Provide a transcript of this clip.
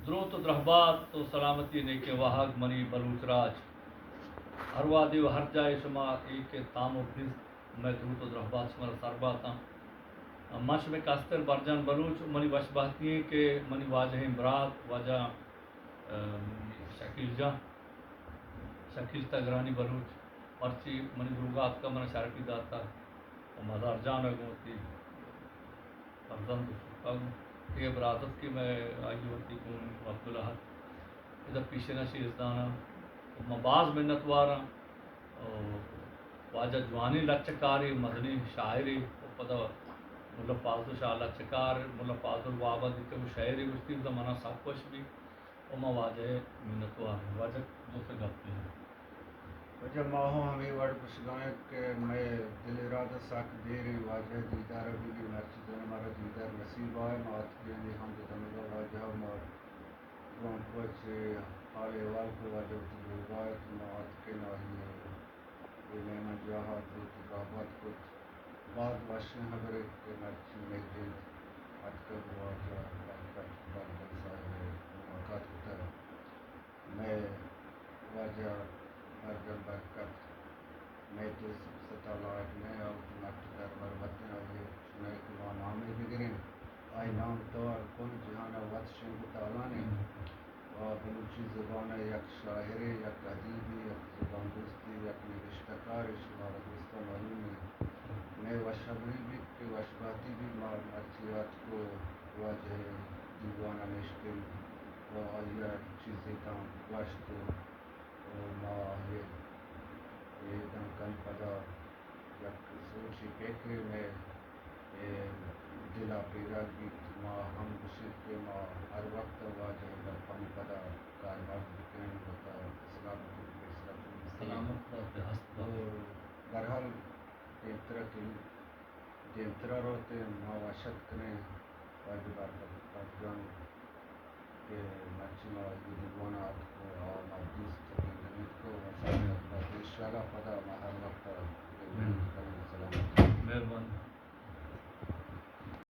دروت و درہبات و سلامتی نیکیں واہگ منی بلوچ راج۔ ہر وہدے و ہر جاہے شما اے کہ تام و بزت، مئے دروت و درہبات شمارا سر باتاں۔ من شمئے کستر برجان بلوچ و منی وش بہتی ایں کہ منی واجہیں برات واجہ، ام، شکیل جان، شکیل تگرانی بلوچ، مرچی منی دروگا اتکا منا شرپی داتا و مزار جان ء گوں وتی فرزند و چکا گوں۔ اے برات ات کہ مئے آئی وتی گوں عبدالاحد ادا پیشن ء شیزدان ء۔ من باز منتوار آں۔ او واجہ جوانیں لچہ کارے، مزنیں شاعرے، و پدا ملا فاضل شاہ لچہ کار، ملا فاضل واب ء دیتگ و شاعرے گوشتی، بزاں منا سک وش بی و ما واجہ ء منتوار آں۔ واجہ دو سے گپ بجن۔ واجہ ما ہوں ہمے وڑ گوشگا ایں کہ مئے دل ارادہ سک دیر ایں واجہ دیدار ء بگی، مرچی زاناں مارا دیدار نصیب آئے، ما اتکیں ہم دمگا واجہ ما گوں کوچ حال احوال کو واجہ وتی لوگا ات، ما اتکیں آئی ء اے مہمان جاہ ء دروت و درہبات کت۔ باز وشیں ہبرے کہ مرچی مئے جند اتکگ و واجہ برکت بلبل صاحب ء ملاقات کتگ۔ مئے واجہ برجل برکت مئے دل ستا لائق نہ، آ وتی مٹ دربر وتیں، آئی ء چنائے کہ ما نامے بگریں، آئی نام توار کل جہان ء وت شنگ و تالان انت۔ و بلوچی زبان ء یک شاعرے، یک ادیبے، یک زبان دوستے، یک نبشتہ کارے، شمارا درستاں معلوم انت۔ مئے وش ہبری بیت کہ وش بہتی بیت، ما مرچی اتک و واجہ ء دیوان ء نشتیں و آئی ء چیزے تاں گوشت و و ما آئی ء اے دانکان پدا یک سوچے پکرے مئے اے دل ء پیداک بیت، ما ہم گوشیں کہ ما ہر وقت ء واجہ ء گپانی پدا کارمرز بکنیں، وتا سلامت بکن، سلامت بات، ہست بات۔ و بہرحال دیمترا کلو دیمترا روت ء ما وش اتک کنیں واجہ برکت جان کہ مرچی ما وتی دیوان ء اتک و آ ما دیست و گندگ اتک و انشاءاللہ پدا ما ہر وقت ء گندگ کنیں۔ سلامت۔ مہربانی۔